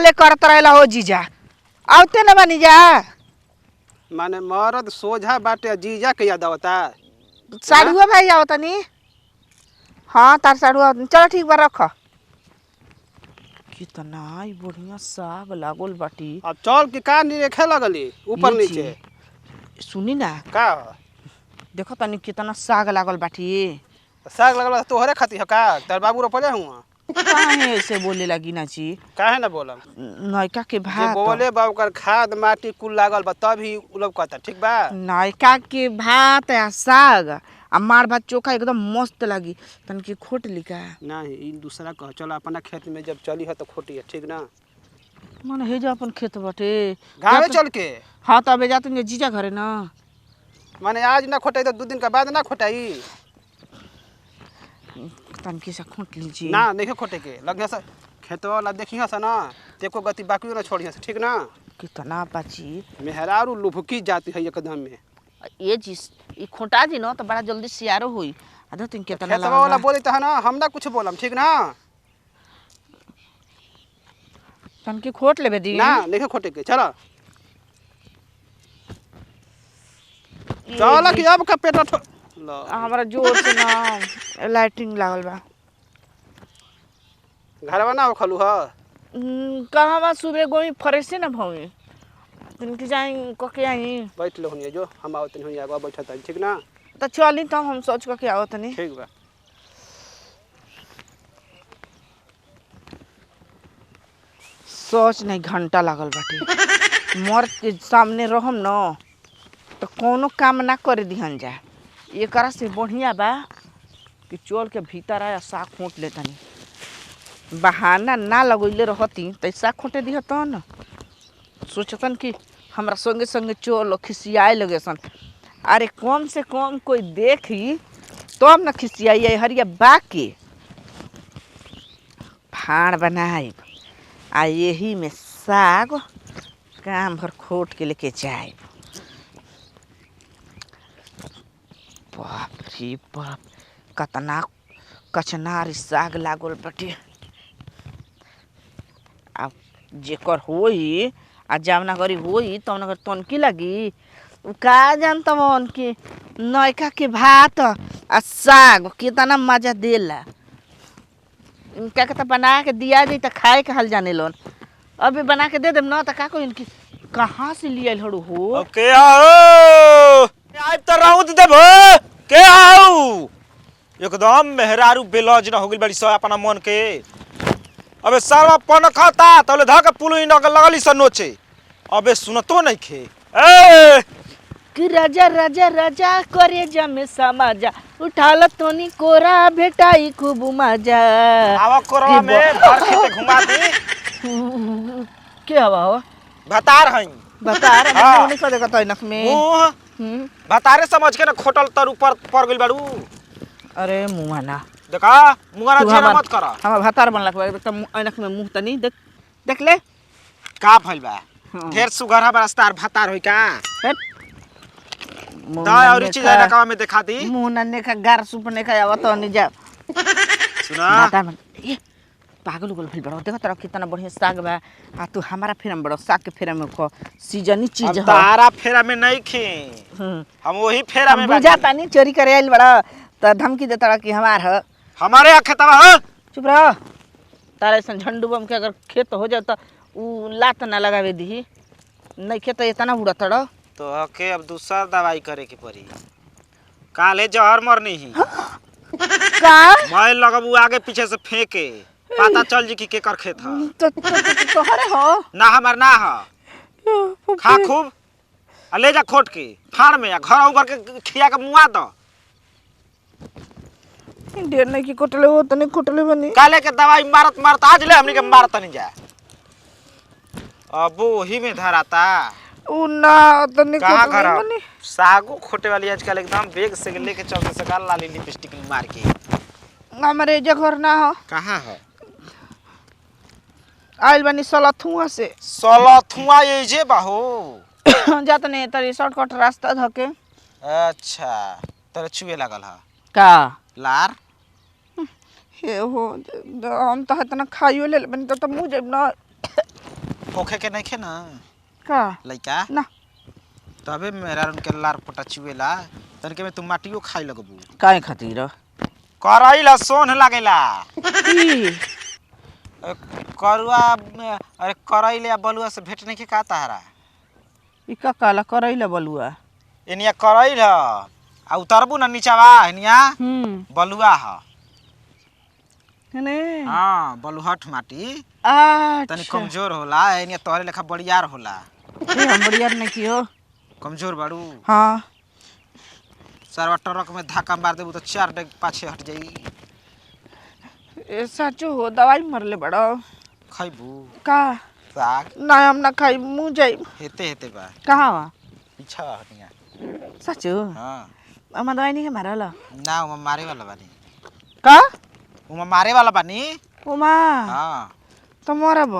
हले करत रहेला हो जीजा, आवते ना बानी जा। माने मरद सोझा बाटे, जीजा के याद आवता। साड़ुआ भाई आवतनी। हाँ तार साड़ुआ। चलो ठीक बा, रख। कितना ही बढ़िया साग लागल बाटी। अब चल के का निरेखे लगली ऊपर ये नीचे। जी, सुनी ना। का? देखो तनी कितना साग लागल बाटी। साग लगल बा तोहरे खातिर ह का? तार बाबू रोपले हुआ? काहे ऐसे बोले लगी ना जी? काहे ना बोलम? नयका के जे भात, बोले बा ओकर खाद माटी कुल लागल बा तब ही उ लौकता, ठीक बा? नयका के भात आ साग आ मार भात चोखा एकदम मस्त लागी। तनकी खोट लिका? नहीं, ई दूसरा कह, चल अपना खेत में जब चली है तो खोटी है, ठीक ना? मन हे जा अपन खेत बाटे। गाँवे चल के। हाँ तो अबे जाते हैं जीजा घरे ना। माने आज ना खोटाई तो 2 दिन के बाद ना खोटाई। तनकी से खोट लीजिए। ना, नहीं खोटे के लगे से खेतवा वाला देखिए से ना, देखो गति बाकी ना छोड़िए से, ठीक ना? कितना बाची। मेहरारू लुभकी जाती है एकदम में। ये चीज ई खोटा जी ना तो बड़ा जल्दी सियारो होई। आ दो तुम कितना खेतवा लागल वाला बा। बोली तो है ना, हम ना कुछ बोलम, ठीक ना? तनकी खोट लेबे दी। ना, नहीं खोटे के, चलो चल कि अब का पेट लो। हमरा जोर से ना लाइटिंग लागल बा। घरवा ना खलू ह? कहवा सुबह गोई फ्रेशे ना भई। तनकी जाई कके आई। बैठ लो हुनिया, जो हम आवत नहीं हुनिया, बैठत हन, ठीक ना? तो चली तब हम सोच के आवत नहीं। ठीक बा। सोच नहीं घंटा लागल बाटे। मर्द के सामने रहम न तो कोनो काम ना करे दिहन जा। एकरा से बढ़िया बा कि चल के भीतर आया साग खोट लेतनी। बहाना ना लगैले रहती त साग खोटे दिहतन। सोचतन कि हमरा संगे संगे चल, खिसियाए लगे सन। अरे कम से कम कोई देखी तब न खिसियाई। हरिया बाकी फाड़ बनाई आ यही में साग काम भर खोट के लेके जाए। बाप रे बाप, कतना कचनार साग लागल बाटे। आ जेकर होई आ जावना करी होई तवना कर तनकी लगी। उ का जानता मन कि नयका के भात आ साग कितना मजा देला। इनका के तो बना के दिया जाई त खाए के हल जाने लोन। अभी बना के they them न त का कहिन कि कहाँ से लियल हड़ू हो। अब के आओ आइब त राउत देबो के आओ। एकदम मेहरारू बेलज न हो गेल बड़ी स अपना मन के। अबे सारा पन खाता तले धक पुलु न लगली स नोचे। अबे सुनतो नहीं खे। ए कि राजा राजा राजा करे जमे समाजा, उठाल तोनी कोरा भेटाई खूब मजा। आवा कोरवा में भर खेते घुमा दी। के हवा हो? भतार हई। बता रहा हाँ। मैं नहीं कर देखत नख में। मुंह भतारे समझ के ना खोटल तर ऊपर पड़ गेल बाड़ू। अरे मुआ ना देखा मुंगारा तू चेहरा हमार मत करा। हमार भतार बनलक बा त ऐनक में मुंह तनी देख देख ले। का भइल बा? हाँ। ढेर सुगर है बरस्तार भतार होई का? हट। दा और चीज है नकवा में दिखा दी। मुंह नन्ने का गार सुपने का आवत नहीं जा। सुना भतार बन ए पागल उगल भइल बड़ो। देखो तोरा कितना बढ़िया साग बा आ तू हमारा फेरा में बड़ो साग के फेरा में को सीजनी चीज हम ह। तारा फेरा में नहीं खी, हम वही फेरा में हम बुझा बानी। तानी चोरी करे आइल बड़ा त धमकी देता रहा कि हमार ह। हमारे यहाँ खेतवा ह। चुप रह। तारा ऐसन झंडू बम के अगर खेत हो जाए त उ लात ना लगावे दीही। नहीं खेत इतना उड़त रह। तो हके अब दूसर दवाई करे के पड़ी। काले जहर मरनी ही का मैं लगबू आगे पीछे से फेंके, पता चल जी कि केकर खेत ह। तो तो तो तोहरे हो। ना हमार ना ह। खा खूब आ ले जा खोट के फाड़ में आ घर उगर के खिया के मुआ दो। ढेर नहीं की कोटले हो तने कोटले बनी। काले के दवाई मारत मारत आज ले हमनी के मारत नहीं जा। अब वही में धराता उ ना तने कहाँ कोटले घर बनी। सागो खोटे वाली आजकल एकदम बेग से लेके चलते सकाल लाली लिपस्टिक मार के। हमारे जे घर ना हो। कहाँ हो? आइल बनी सलथुआ से। सलथुआ ये जे बाहो जात नहीं तरी शॉर्टकट रास्ता धके। अच्छा तोरे चुए लागल ह का लार? हे हो हम तो इतना खाइयो ले बनी तो मुंह जब ना। होखे के नहीं खे ना का लइका ना। तबे मेहरारू के लार पोटा चुएला तनके में तू माटियो खाई लगबू। काहे खातिर? करैला सोन लागेला। ई करुआ अरे करैले आ बलुआ से भेट नहीं के का तहरा? ई का काला करैला बलुआ? एनिया करैल ह आ उतरबू ना नीचावा एनिया बलुआ ह। ने हां बलुहट माटी अच्छा तनी कमजोर होला, एनिया तोहरे लेखा बड़ियार होला। ए हम बड़ियार नहीं कियो। कमजोर बाड़ू। हाँ सारा ट्रक में धक्का मार देबू तो 4 डेग पाछे हट जाई। ए साचो हो दवाई मरले बड़ो। खइबू का साग? ना हम ना खाई मुंह जाई। हेते हेते बा। कहाँ बा? पीछा हटिया। साचो? हां अमा दवाई नहीं मारल? ना उमा मारे वाला बानी। का उमा मारे वाला बानी। उमा? हां तो मरब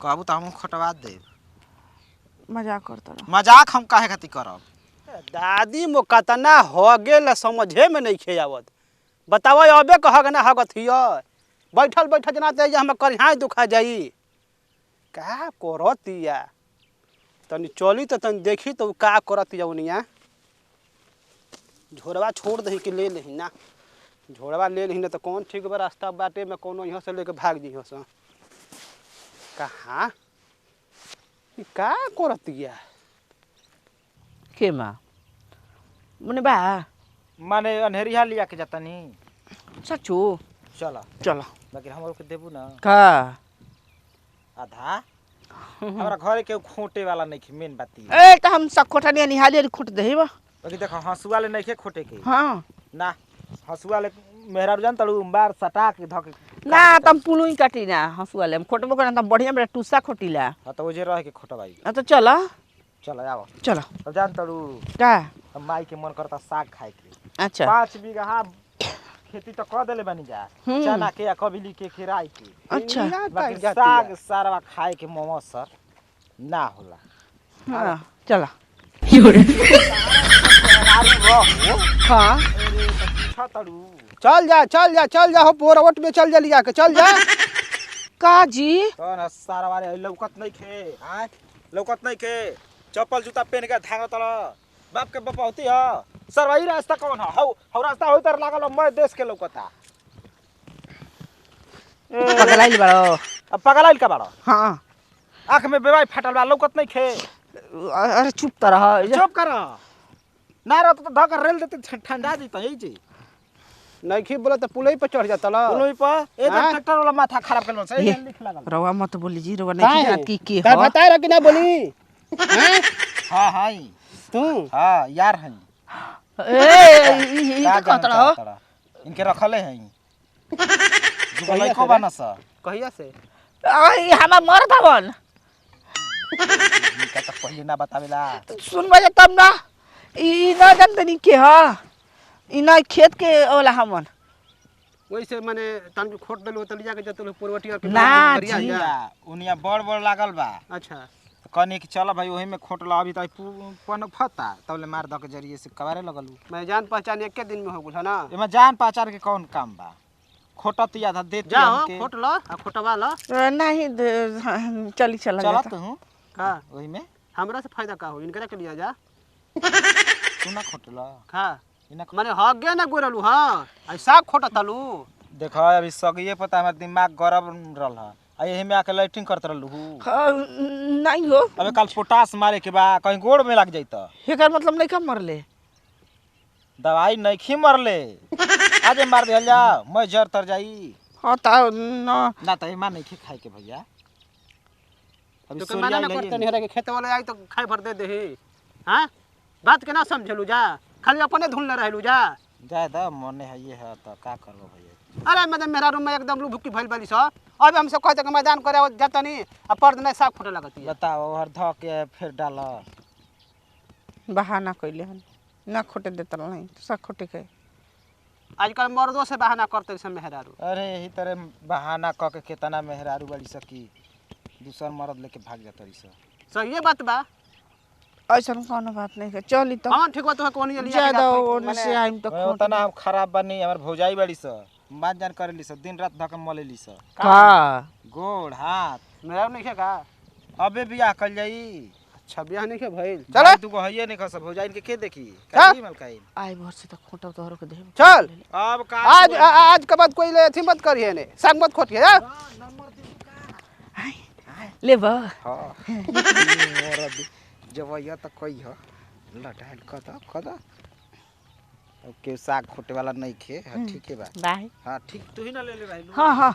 कहबू तो हम खटवा देब। मजाक करत रह। मजाक हम काहे खातिर करब? दादी मो कतना हो गेल समझे में नहीं खे आवत। बतावा अबे कहग ना हगत हिय बैठल बैठल जना ते हम करिहाई दुखा जाई। का करतिया तनी चली तो तनी देखी तो का करतिया उनिया। झोरवा छोड़ दही कि ले लही ना? झोरवा ले लही ना तो कौन ठीक बा रास्ता बाटे में कोनो यहाँ से लेके भाग जी से। कहाँ का करतिया? के माँ मुने बा माने अनहेरिया लिया के जाता नहीं। सचो? चलो चलो बाकी हमरो के देबू ना का आधा? हमरा घरे के खोटे वाला नहीं खे मेन बात। ए त हम सब खोटनिया निहाली खोट देही बा। बाकी देखो हंसुआ ले नहीं खे खोटे के। हां ना हंसुआ ले मेहरारू जान तड़ू मार सटा के धक ना तम पुलुई काटी ना हंसुआ ले हम खोटबो करना तम बढ़िया मेरा टूसा खोटीला। हां तो ओजे रह के खोटबाई। हां तो चलो चलो आओ चलो। अब जान तड़ू का हम माई के मन करता साग खाए के। अच्छा 5 बीघा खेती तो कर देले बनी जा चना के या कबिली के खेराई के। अच्छा बाकी साग सारवा खाए के मोमो सर ना होला। हां चलो। हां चल जा चल जा चल जा हो बोरवट में चल जा लिया के चल जा। का जी तो ना सारवा रे लौकत नहीं खे। हां लौकत नहीं खे चप्पल जूता पहन के धांग तल बाप के बपौती ह सर वही रास्ता कौन ह? हौ हौ रास्ता होई तर लागल मैं देश के लौकता। पगलाइल बाड़ो। अब पगलाइल का बाड़ो? हां आंख में बेवाई फाटल बा लौकत नहीं खे। अरे चुप त रह। चुप कर ना रह तो धक रेल देते ठंडा जीत ई जी। नहीं खी बोला तो पुलई पर चढ़ जाता ल। पुलई पर ए तो ट्रैक्टर वाला माथा खराब कर सही लिख लागल। रवा मत बोली जी रवा नहीं जानत की के हो। बता रहा कि ना बोली? हैं हां हां तू हां यार हैं। ए ई का कहत रहो? इनके रखले हैं दुगो लइको बाना सर। कहिया से? आई हमा मरत हवन। इनका तो पहिले ना बतावेला। सुन बजा तब ना ई ना जानतनी के ह ई ना खेत के ओला हमन वैसे माने तन खोट देलु त लिया के जतलु पुरवटिया के ना जी उनिया बड़ बड़ लागल बा। अच्छा कहनी कि चल भाई ओही में खोट ला अभी त पन फता तबले मार द के जरिए से कबारे लगलू। मैं जान पहचान एके दिन में हो गेल है ना। एमा जान पहचान के कौन काम बा? खोटत आधा देती जा हो खोट ल आ खोटवा ल। नहीं चली चला चला तू का ओही में हमरा से फायदा का हो? इनकरा के लिया जा। तू ना खोटला का इना माने हग गया ना गोरलू। हां ऐसा खोटतलू। देखो अभी सगिए पता हमर दिमाग गरम रहल ह आ एही में आके लाइटिंग करत रहलू। नहीं हो अबे कल पोटास मारे के बा कहीं गोड़ में लग जाई त। एकर मतलब नहीं का मरले? दवाई नहीं खी मरले आज मार दिहल जा मैं जर तर जाई। हां त ना ना त एमा नहीं खी खाए के भैया। अभी तो माना ना करत नहीं रे खेत वाले आई तो खाए भर दे देही। हां बात के ना समझलू जा खाली अपने धुन न रहलू जा। जा द मने है ये है त का करबो भैया? अरे मतलब मेरा रूम में एकदम लुभुकी भइल बाली स। अब हमसे कहते कि मैदान करे जाता नहीं आ पर दिन साफ फुटे लगती है। बताओ हर ध के फिर डाल बहाना कइले हन ना खोटे देत नहीं तो सब खोटे के। आजकल मर्दों से बहाना करते से मेहरारू। अरे यही तरह बहाना क के केतना मेहरारू वाली सकी दूसर मर्द लेके भाग जात रही स। सही बात बा। ऐसा कोनो बात नहीं है चली तो। हां ठीक बा तो कोनी लिया ज्यादा ओने से आइम तो उतना हम खराब बनी हमर भौजाई बाड़ी स मान जान करेली स दिन रात धक मलेली स का गोड़ हाथ मेरा नहीं है का अबे बियाह कल जाई। अच्छा बियाह नहीं के भइल। चल तू को हइए नहीं खसब हो जाई इनके के देखी काटी मलकाई। आई भर से त खोटब तोहरो के देह। चल अब का आज आज के बाद कोई ले अथी मत करिए ने, साग मत खोटिए। ले बा। हां मोरा जब या त कही ह लटाइल कद कद अब के साग खोटे वाला नहीं खे। हां ठीक है बा। बाय। हां ठीक, तू ही ना ले ले भाई। हां हां।